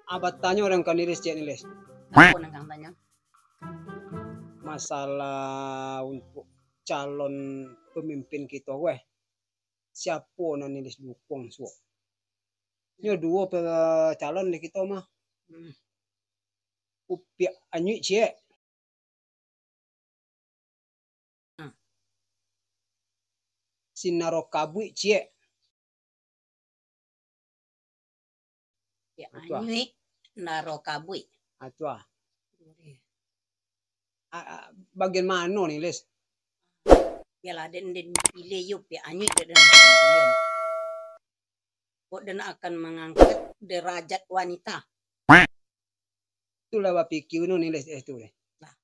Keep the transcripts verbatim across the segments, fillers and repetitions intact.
Ah, batanyo urang ka Nilis, ciek Nilis. Apo nan kang tanyo? Masalah untuk calon pamimpin kito ko, eh. Siapo nan Nilis dukuang, suok? Nyo duo pe calon di kito mah. Hmm. Upiak Anyuik, ciek. Hmm. Si Naro Kabuik, ciek. Ya, Anyuik, Naro Kabuik. Ah, tu ah. Ah, ah, bagian mano ni, Lis? Yalah, den, den pilih yo, Piak Anyuik, den, den pilih. Kok den akan mangangkat derajat wanita? Itulah bapikia nu ni, Lis, eh, tu, Lis. Nah,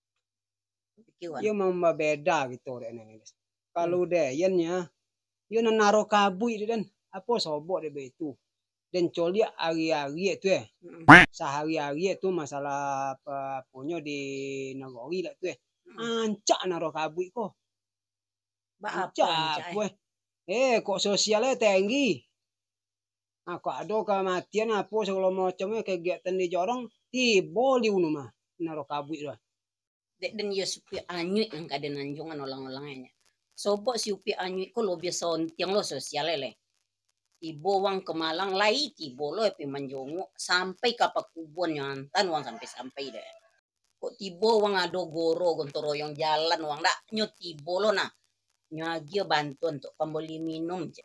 bapikia wan. Iyo mambabeda gitu, dek ni, Lis. Kalau hmm. Deyan nya, iyo nan Naro Kabuik dek den. Apo sobok dek baitu? Den coliak ari-ari tu, eh. Mm-mm. Sahari-hari tu masalah apa, aponyo di nagori lah tu, eh. Mm-mm. Ancak Naro Kabuik ko. Ba apo ancak, ancak, eh? Apo, eh? Eh, kok sosialnyo tinggi. Ah, kok ado kamatian apo sagalo macam, eh, kagiatan di jorong, tibo liau nu mah, Naro Kabuik tu. Dek den iyo si Upiak Anyuik nan ka den anjuangan ulang-ulangnyo. Sobok si Upiak Anyuik ko lobiah sontiang lo sosial e leh. Tibo wang ka Malang lai, tibo lo pi manjongok, sampai ka pakubuannyo antan wang sampai-sampai dek. Kok tibo wang ado goro gotong royong jalan wang dak, nyo tibo lo nah. Nyo agiah bantuan untuak pambali minum, cek.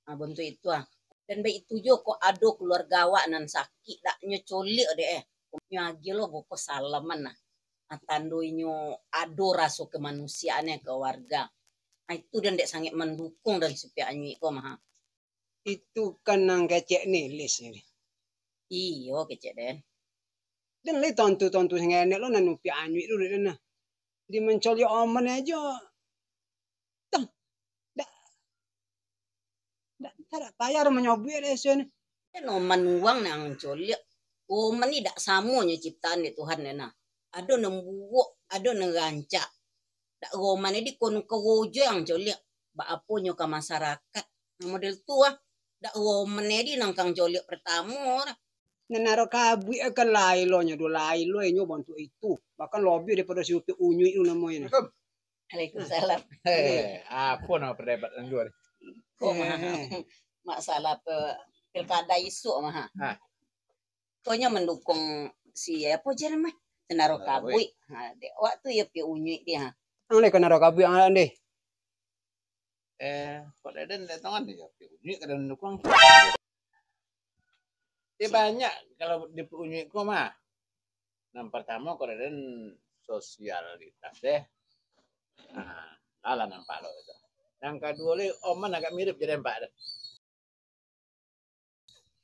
Ah, bantuak itu ah. Dan baitu juo kok ado kaluarga awak nan sakik dak, nyo coliak dek eh. Nyo agiah lo buko salaman nah. Ah, tando inyo ado raso kamanusiaan eh ka warga. Ah, itu dan dek sangaik mandukuang dan si Upiak Anyuik ko mah. Itu kan nan kecek Nilis ni. Iyo, kecek den. Den lai tontu-tontu sangenek lo nan Upiak Anyuik tu dek den nah. Di mancoliak oman ajo. Tah, dak, dak, dak payah doh manyobuik dek isuak ni. Kan oman uwang nan coliak. Oman ni dak samo nyo ciptaan dek Tuhan dek nah. Ado nan buruak, ado nan rancak. Dak roman di kon karojo yang coliak. Baapo nyo ka masarakat. Nah, model tu ah. Dak roman di nang kang coliak pertamo dah. Nan Naro Kabuik kan lai lo nyo, do lai lo inyo bantuak itu. Bahkan lobiah daripado si Upiak Anyuik tu namonyo nah. Assalamualaikum. Waalaikumsalam. Eh, apo namo perdebatan luar? Ko mah. Eh. Masalah pe-, pilkada isuak mah. Ha. Ko nyo mandukuang si apo je namah? Si Naro Kabuik. Ha, dek awak tu iyo Upiak Anyuik dek ha. Ang lai ka Naro Kabuik ang lai deh. Eh, kok dek den dek tongan yo Upiak Anyuik ka den dukuang. Dia banyak kalau di Upiak Anyuik ko mah. Nan partamo kok dek den sosialitas deh. Nah, lah nampak lo itu. Yang kaduo lai oman agak mirip jadi nampak deh.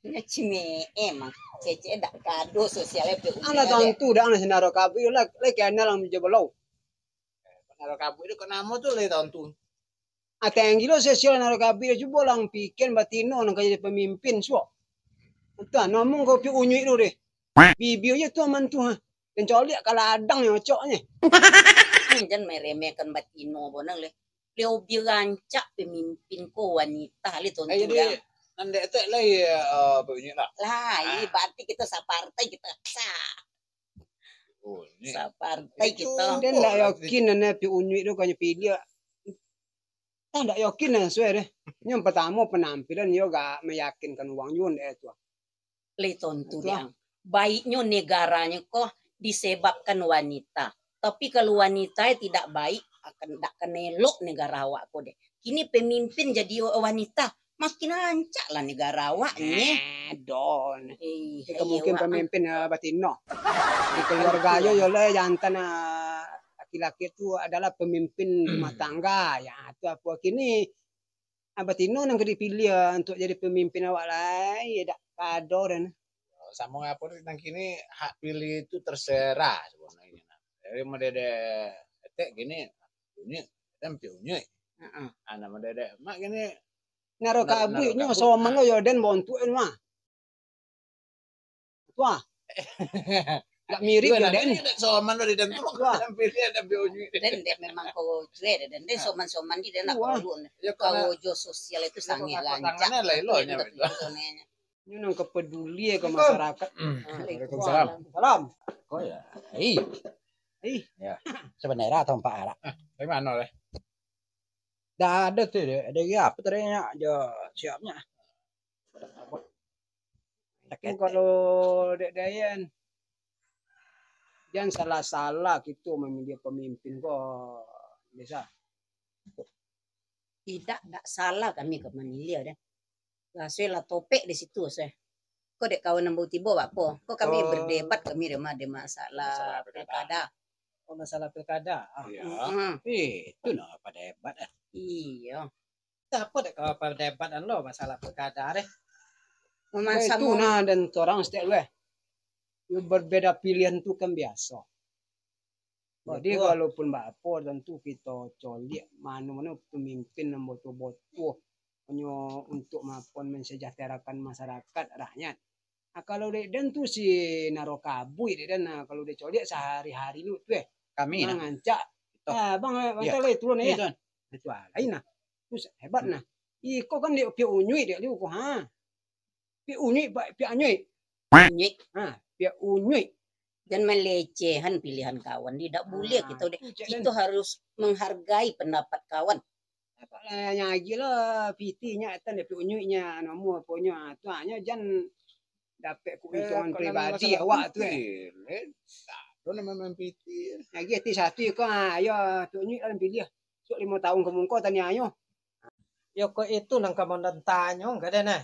Nyo cimeeh mah. Kecek dak kado sosial e Upiak Anyuik. Alah tantu dak, alah si Naro Kabuik lah, lai kenal ang jo balau. Naro Kabuik tu kok namo tu lai tantu. Ateng gilo sosial Naro Kabuik, cubo lah ang pikian batino nan ka jadi pamimpin suok. Entah, namun kau Upiak Anyuik tu deh. Bibia je tu aman tu ha. Dan coliak ka ladang nyo coknyo. Jan meremehkan batino bonang leh. Leh obiah rancak pamimpin ko wanita leh tontu. Eh, jadi, dah. Nan dek tu lai, eh, Upiak Anyuik lah. Lah, ah. Ini berarti kita sapartai kita sah. Oh, ini. Sapartai itu kita. Den dak yakin nan Upiak Anyuik tu kanyo pilih. Tah dak yakin nan suai deh. Yang pertamo penampilan yo gak meyakinkan wang juo dek tu. Lai tontu dek ang. Baiknyo negaranyo ko disebabkan wanita. Tapi kalau wanita e tidak baik, akan dak akan elok negara awak ko deh. Kini pemimpin jadi wa-, wanita, makin rancak lah negara awak nye. Adon. Eh, itu mungkin pemimpin, eh, batino. Di keluarga yo, yo lah jantan, eh, laki-laki tu adalah pemimpin rumah tangga. Ya, tu apo kini Ah, batino nan ka dipiliah untuak jadi pamimpin awak lai, dak kado den. Samo ngapo nang kini hak pilih tu terserah sebenarnya. Jadi model etek kini Unyik, dan Unyik. Heeh. Ah, nama dede mak kini Naro Kabuik nyo soman lo yo den bontuk en mah. Wah. Gak mirip yo den. Soman lo di den tu. Wah. Den, den memang kau jue den. Den soman-soman di den nak perlu. Kau jo sosial itu sangat lancar. Tangannya lah ilo nya. Nyo nan ka paduli ka masyarakat. Assalamualaikum. Waalaikumsalam. Salam. Ko ya. Ih. Ih. Ya. Sabanera atau empat arak? Ah, dari mano leh? Dah ada tu, dah. Ada lagi apa tadi nyo? Jo, siapnyo. Tapi kalau dek Dayan, jan salah-salah kito mamiliah pamimpin ko, Desa. Tidak, dak salah kami ko mamiliah deh. Rasoi lah topek di situ, rasoi. Ko dek kawan nan baru tibo, bak apo? Ko kami Oh. berdebat kami deh mah, deh masalah Masalah pilkada. Pilkada. Oh, masalah pilkada. Ah. Iya. Mm-mm. Eh, itu nah pada hebat, ah. Iya. Dah apo dek kawan berdebat lo masalah pilkada deh? Nah, itu nah, dan orang setiap gue. Yo, berbeda pilihan tu kan biasa. Jadi, Betul. walaupun bak apo, tantu kito coliak mano-mano pemimpin nan botuo-botuo, hanyo untuk mapan mensejahterakan masyarakat, rakyat. Ah, kalau dek den tu si naro kabuik dek den, ah, kalau dek coliak sehari-hari lu tu, eh. Kami nah. Mangancak. Betul. Ah, bang, eh, Iya. bantai lah, turun, Iya, eh. Tuan. Itu ah, lain nah. Tu sa-, hebat Hmm. nah. Iko kan dek piak unyuik dek liu ko, ha. Piak unyuik, pa-, piak anyuik. Unyuik. Ha, piak unyuik. Jan malecehan pilihan kawan, di dak buliah Ah, kito dek. tu cak Kito den. harus menghargai pendapat kawan. Apak lah nyagi lah, piti nyo atan dek piak unyuik nyo, nomor apo nyo, ah, tu hanyo jan dapek Eh, keuntungan kalau pribadi masalah awak tu, eh. piti, eh, tak ada nama main piti. Nyagi ati satu ko, ah, ayo piak unyuik lah piliah. Suak limo tahun ka muko tanianyo. Yo, kok itu nan ka manantanyo, ka den, nah.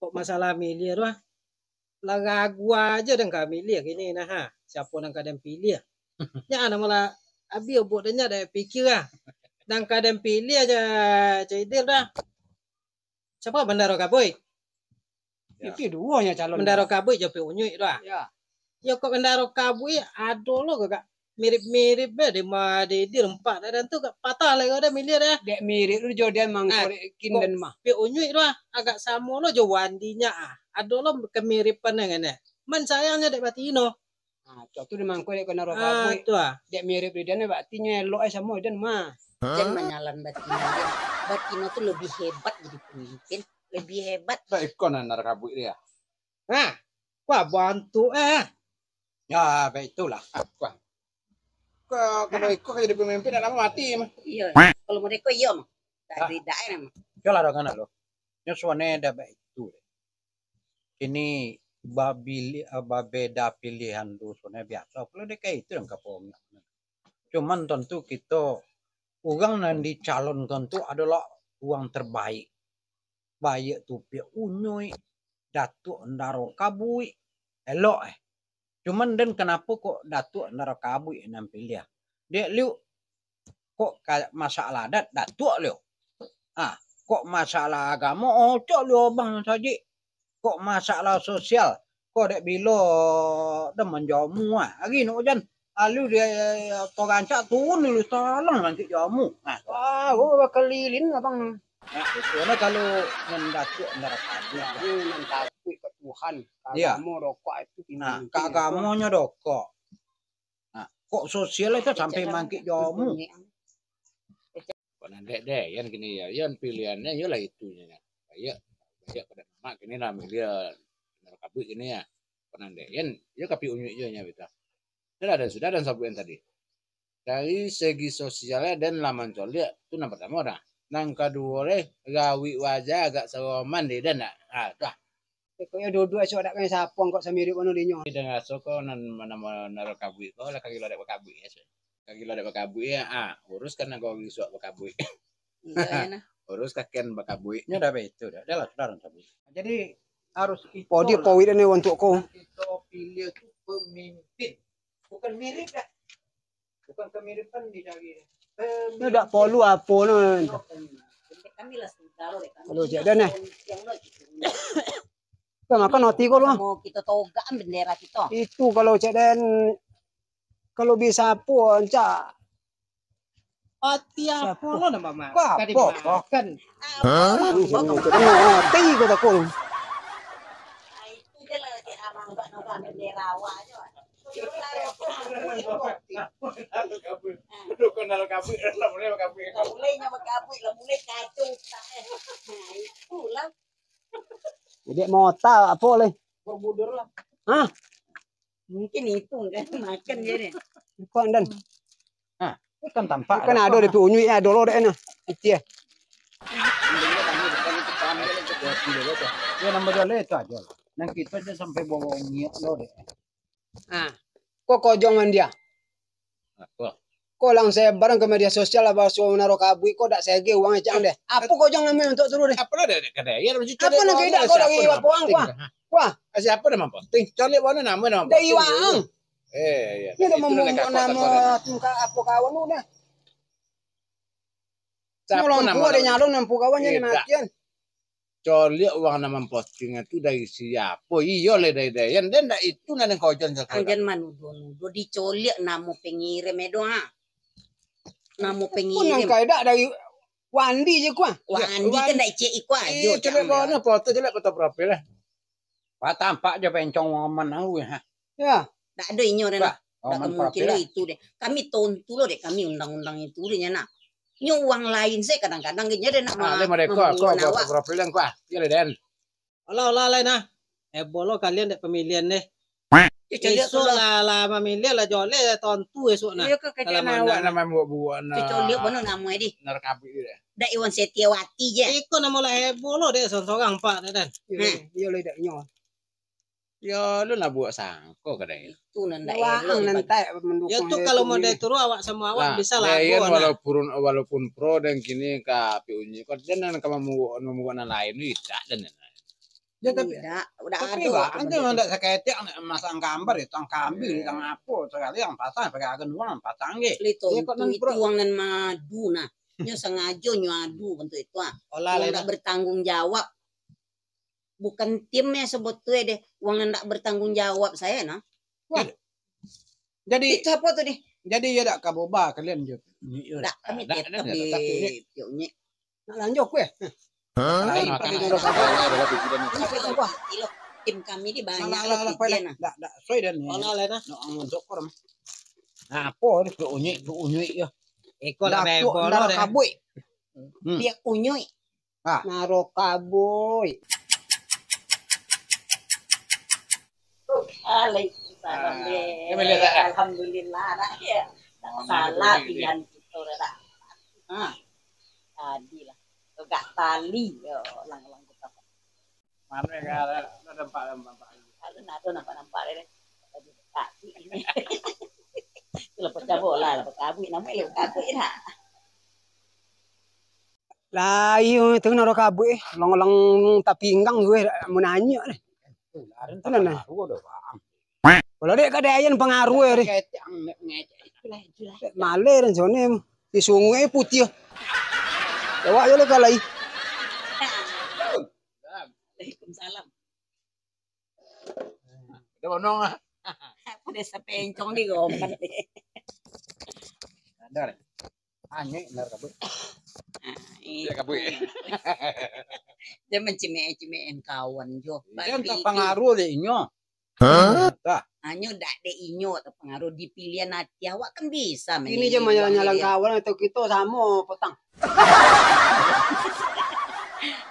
Kok masalah miliah tu, ah? Lah ragu aja den ka miliah kini, nah, ha. Siapo nan ka den piliah? Nyak, ah, namo lah, abih obuak den nyak dek pikia, ah. Nan ka den piliah aja, Cik Idil, dah. Siapo Bandaro Kabuik? Ya. Itu duonyo calon. Bandaro Kabuik jo Piak Unyuik tu, ah. Ya. Yo, kok Bandaro Kabuik ado lo gak mirip-mirip be, di ma-, di, di rempak dah, dan tu gak patah lah kau dah miliah dah. Dek mirip tu jo den mangko Ah, dek kin kok den mah. Piak Unyuik tu, ah, agak samo lo jo Wandi nyo, ah. Ado lo kemiripan dengan, eh. Man sayangnyo dek batino. Ah, tu, tu di mangko dek kena Ah, rokok. Tu, ah. Dek mirip di den, berarti nyo elok ai samo den mah. Jan manyalan batino, jan. Batino tu lebih hebat jadi pemimpin, lebih hebat. Dak ikon anak kabuik dia. Nah, wah bantu, eh. Ya, baik itulah. Ah, wah. Kau kalau ikut jadi pemimpin, nak lama mati mah. Iya, kalau mereka iya mah. Tak Ah. beda ai mah. Yolah dong anak lo. Nyo suanai dah baik itu. Kini babili-, babeda pilihan tu suanai biasa. Kalau dekai itu yang kapom. Cuman tentu kito, urang nan dicalonkan tu adalah urang terbaik. Baiak tu Piak Unyuik, Datuak Ndaro Kabuik, elok eh. Cuman den kanapo kok Datuak Ndaro Kabuik nan piliah? Dek liu, kok ka-, masalah adat, Datuak liu. Ah, kok masalah agamo, Ocok liu abang sajik. Kok masalah sosial, kok dek bilo den manjamu ah. Ari nak ujan, lalu dia, eh, tau rancak turun dulu, tolong mangkik jamu. Nah, wah, oh, bakaliling abang. Nah, itu nah kalau nan Datuak Ndaro Kabuik. Nah, ini nan takuik ka Tuhan. Iya. Ka agamo rokok itu Nah, pemimpin ka itu. agamonyo rokok. Nah, kok sosial itu sampai mangkik jamu. Kok nan dek, dek, yan kini ya, yan pilihannya iyolah itu nyo. Baiak, baiak pada mamak kini lah, miliah Ndaro Kabuik kini ya. Kok nan dek, yan, yo ka Piak Unyuik jo nyo beta. Dah, dah, sudah, dan sabuik tadi. Dari segi sosialnya, den lah mancoliak, tu nan partamo dah. Nan kaduo leh, rawik wajah agak saroman deh, den dak? Ah, dah. Pokoknyo duduak esok dak kanai sapong kok samirip mano dinyo. Den raso ko nan manamo Ndaro Kabuik ko lah kagilo dek bakabuik ya. Kagilo dek bakabuik ya. Ah, uruskan nan kau risuak bakabuik. Iya, ya nah. Urus kaken bakabuik. Nyo dah baitu dah. Dah lah, sudah orang cabut. Jadi harus Podi itulah. Powit ni untuk ko. Kito pilih tu pemimpin. Bukan mirip dah. Bukan kemiripan dicari. Nyo dak porlu apo no. Kami lah sudah lo dek kami. Kalau cek dah nah. Yang lo gitu. Kau makan roti kau lu. Mau kita togak bendera kita. Itu kalau cek den, kalau bisa apo, encak. Roti apo lo nambah mah? Kau apo? Makan. Hah? Roti kau takut. Ah, itu je lah cek abang buat nogak bendera awak je. Dukun dalam kabut, lah mulai berkabut. Lah mulai nyo berkabut, lah mulai kacau utak eh. Nah, itulah. Dek mota apo lai? Hah? Mungkin itu kan makan je deh. Kok ndan? Hah? Kan tampak. Kan ado dek unyuik ado lo dek nah. Itie. Ya nambah dua itu aja lah. Nang kita aja sampai bawa ngiak lo dek. Ah, kok kojong mandia? Apo? Kok lang sebaran ka media sosial lah baso Naro Kabuik ko dak sege uang ecang deh. Apo kojong namonyo untuak turu deh? Apo lah dek kadai? Ya, maksud Apo nak idak kau dari apo ang kuah? Kuah. Siapa nama posting? Cari mana nama nama Dari posting? Waang. Eh, iya. Ini dah membuat nama tungkak apo kawan tu nah. Siapa nama? Ada nyalon nampu kawan ni matian. Coliak urang nan mampostingan tu dari siapo? Iyo lai dari Dayan, den ndak itu nan den kojon sakali. Jan manuduah-nuduah, dicoliak namo pangirim edo ha. Namo pangirim. Pun nang kaedak dari Wandi je kuah. Wandi kan ndak cek iko ajo. Iyo, coliak bawah no foto, coliak foto profil lah. Wah, tampak jo pencong urang manau ha. Ya. Ndak ado inyo deh nah. Ndak kamungkin lo itu deh. Kami tontu lo dek kami undang-undang itu deh nah. Nyo uang lain se kadang-kadang ge nyo deh nak ma-, mambuan awak. Profil yang kuah. Iyo deh den. Olah, olah lai nah. Eh, bolo kalian dek pamilihan deh. Esok lah, lah mamilihan lah joleh tontu esok nah. Iyo kok kecek awak. Nama buat-buat nah. Cocok lihat bono namo e deh. Narkabi deh. Dak Iwan Setiawati je. Iko namo lah heboh lo dek sorang-sorang pak dek den. Iyo lai dak nyo. Yo lu nak buat sangko kadai. Itu nan dak elok. Waang nan tak mendukung. Yo tu kalau model turu awak sama awak bisa lah. Walaupun walaupun pro dan kini ka P U J kau dan nan ka mamuak mamuak nan lain tu idak dan nan lain. Ya tapi idak, udah tapi ada. Waang tu memang dak saketiak nak masang gambar ya tang kambing tang apo sekali yang pasang pakai agen uang pasang ge. Itu uang nan madu nah. Nyo sengajo nyo adu bentuk itu ah. Olah lah dak bertanggung jawab. Bukan tim yang sebetulnya deh, uang yang ndak bertanggung jawab saya nah. Wah. Jadi itu apa tuh deh? Jadi ya dak kaboba kalian je. Dak kami tetap di Pionyek. Nak lanjut kue. Tim kami di banyak lah. Dak dak sesuai dan ni. Olah lah nah. Nak ngonsok orang. Nah, apa ni Pionyek Pionyek ya. Eko lah bebol lah. Kabuik. Piak Unyuik. Ah. Naro kaboi. Waalaikumsalam deh. Alhamdulillah dah ya. Tak salah pilihan kita dah. Ha. Tadi lah. Tegak tali. Yo, lang-lang kita. Mana ya ada nampak nampak. Kalau nak tu nampak-nampak deh. Tadi tak. Lepas cabut lah, lepas kabut nama lepas kabut lah. Lah iyo tu naro kabuik eh. Lang-lang tapinggang gue mun nanyok deh. Tenang nah. Kalau dek kadai ayan pangaruh eh deh. Maleh dan sone. Di sungai putih. Awak yo lah kalai. Waalaikumsalam. Udah bonong ah. Aku desa pencong di gombal. Sadar. Anyek benar kabut. Iya kabut. Dia mencimik-cimik kawan jo. Dia tak pengaruh deh inyo. Hah? Anyo dak dek inyo tak pengaruh di pilihan hati awak kan bisa. Ini je menyalang kawan atau kita sama petang.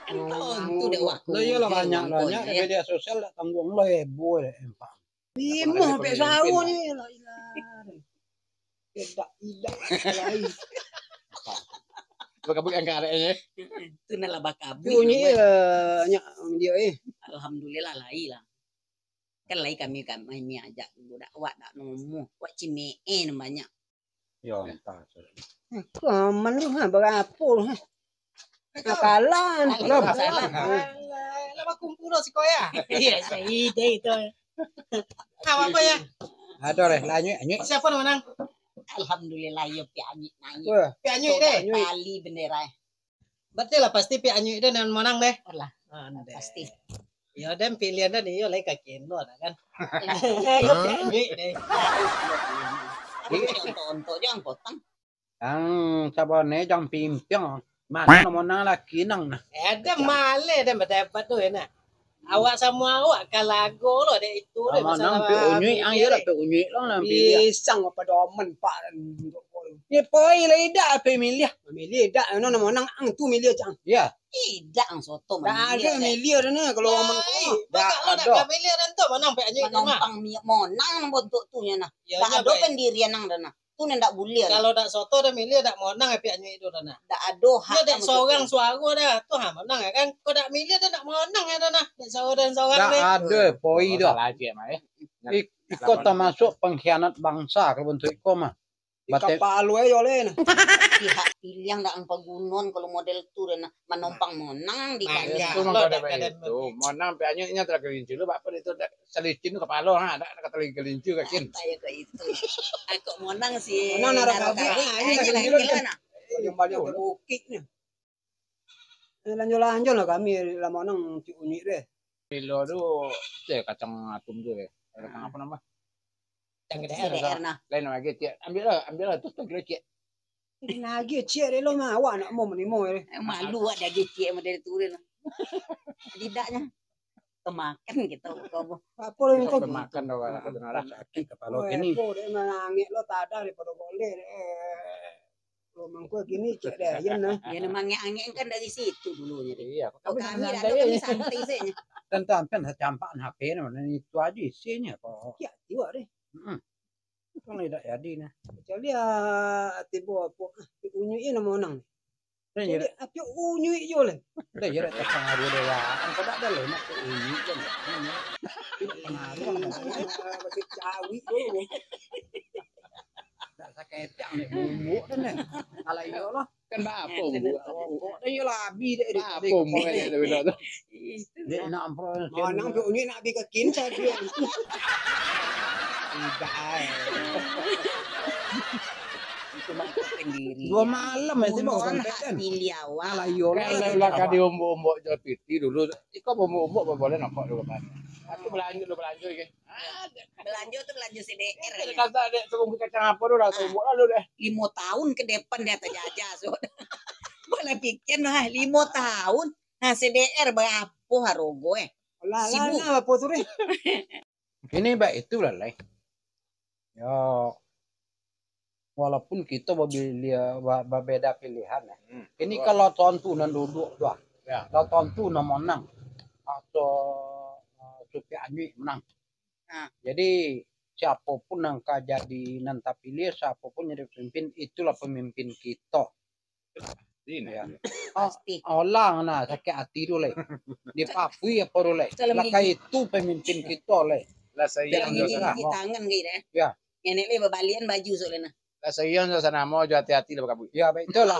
Kan kau tu dek waktu. Lah iyalah banyak banyak media sosial dak tanggung lah heboh dek empak. Limo sampai sahur ni lah ilah. Tidak tidak lain. Bakabut yang karek ni. Tu nak lah bakabut. Bunyi ya nyak dia eh. Alhamdulillah lai lah. Kan lai kami kami ni ajak budak awak dak nomo. Wak cimeen banyak. Yo entah. Kaman lu ha berapo lu ha. Akalan. Alah, alah, alah, bakumpul lo siko ya. Iya, saya itu. Apa apa ya? Ada deh, lanjut, lanjut. Siapa nama nang? Alhamdulillah ya pi anyik nangis. Pi anyik deh. Tali bendera. Berarti lah pasti pi anyik deh nan menang deh. Alah. Pasti. Yo den pilihan den iyo lai ka kino dah kan. Iyo pi anyik deh. Ontok-ontok jangan potong. Ang sabone jang pimpiang. Mano monang laki nang nah. Ada maleh dan berdebat tu enak. Awak sama awak kalago lo dek itu dek masalah. Monang pi unyuik ang iyo lah pi unyuik lo nang pilihan. Pisang apa domen pak. Yo, poi lah idak apo miliah. Miliah idak, no, no, monang ang tu miliah cang. Yo. Idak ang soto. Dak ado miliah dah nah kalau urang mangko. Dak ado. Dak miliah dah tu, monang pek anyuik tu mah. Manompang mi-, monang bontuk tu nyo nah. Dak ado pendirian ang dah nah. Tu nan dak buliah. Kalau dak soto dah miliah, dak monang pek anyuik tu dah nah. Dak ado hak. Yo, dak sorang suaro dah. Tu ha monang kan. Kok dak miliah dah dak monang dah nah. Dak suaro dan sorang. Dak ado, poi dah. Salah cik mah, eh. Iko tamasuak pangkhianat bangsa kalau bantuak iko mah. Di kapalo ajo leh nah. Pihak piliang dak ang pagunoan kalau model tu dah nah, manompang monang di kalian. Itu mah kada baik tu. Monang pek anyuiknyo telah kalincir lu, bapa itu dak salicin tu kapalo ha, dak kata lagi kalincir kakin. Kayak ke itu. Aku monang si Monang naro naro kawin, kawin, ah, ini aja lagi lah dulu. Gila nah. Banyak-banyak ke bukitnya. Eh, lanjut-lanjut lah kami lah monang cik unik deh. Bilo tu, eh, kacang atum tu deh. Kacang apa nama? Yang gede. C D R nah. Lain lagi, cik. Ambil lah, ambil lah, tu, tu, kilo, cik. Ini lagi, cik, deh, lo mah. Awak nak mau menimo, eh. Eh, malu awak daging cik model tu, deh, lo. Tidaknya. Kemakan gitu, kau. Apa lo itu? Kemakan dah, kalau kata nara sakit kepala kini. Apa deh, mangangek lo, tadah daripada boleh, deh. Lo mangko kini, cik, deh, aja nah. Ya, nama angek-angek kan dari situ dulunya, deh. Iya, kok kami dah ada, kami santai saja. Tentu sampean sacampak H P ni, mana itu aja isinya, kok. Ya, tiwa, deh. Hmm. Kan tidak jadi nah. Kecuali, ah, tibo apo, ah, unyuik nama onang. Jadi, apo unyuik jo lah. Dah, jadi terpengaruh dewa. Kan kau dak ada lah, nak unyuik kan. Pengaruh, ah, masih cawi tu. Dak saketek ni, bubuk tu ni. Kalau iyo lah. Kan baapo bubuk? Bubuk tu iyo lah, habis dek, dek, baapo dek, bubuk dek. Dek, nak ampun. Manang tu ni nak bi kakin saja. Tidak, eh. Itu mah sendiri. Dua malam itu mau sampai kan. Pilih awak. Alah, iyo lah. Kalau lah kadi ombok-ombok jo piti dulu. Iko ombok-ombok boleh nampak dulu kan. Aku belanja dulu, belanja ke. Belanjo tu belanjo C D R. Kata dek, tunggu kacang apa tu lah, tunggu lalu deh. Limo tahun ke depan dia terjajah, so. Boleh pikir lah, limo tahun. Nah, C D R berapa harogo, eh? Lah, lah, sibuk. Nah, apa tu, deh? Ini baik itulah, Lai. Yo, walaupun kita bebilia-, ba-, berbeda pilihan, ya. Hmm, ini betul. Kalau tontu nan duduk tu, ah. Ya. Kalau tontu nan menang, atau, eh, supir anyuik menang. Nah. Jadi, siapapun yang ka jadi nan tapilih, siapapun jadi pemimpin, itulah pemimpin kita. Pasti. Ya. Pasti. Olang nah, sakit hati tu, Lai. Dipapui apa tu, Lai? Kalau lakai itu pemimpin kita, Lai. Lah sayang. Kalau gigi-gigi tangan gitu, eh. Ya. Nenek le babalian baju soalnya nah. Lah sayang, suasana mo jo hati-hati lah bakabuik. Ya, baik itulah.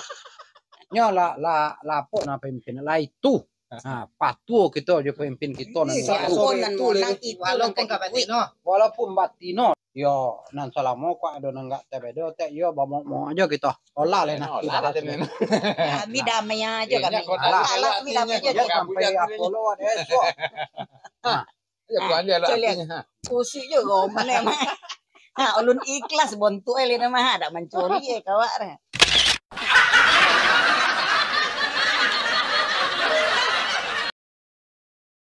Nyo lah, lah, lah apo nah pemimpin lah itu. Ha, patuh kito jo pemimpin kito nan itu. Salah satu nan itu, monang itu, walaupun batino. Walaupun batino, yo, nan salamo kok ado nan gak tabedo, tek yo bamok-mok ajo kito. Olah leh nah. Olah leh nah. Kami damai ajo kami. Alah, alah, kami damai ajo. Sampai apo lo, esok. Ha. Ya, kuali alat artinya, ha. Usik jo roman emang. Ha, ulun ikhlas bontuk eh, lina mah, dak mancuri eh, kawak dah.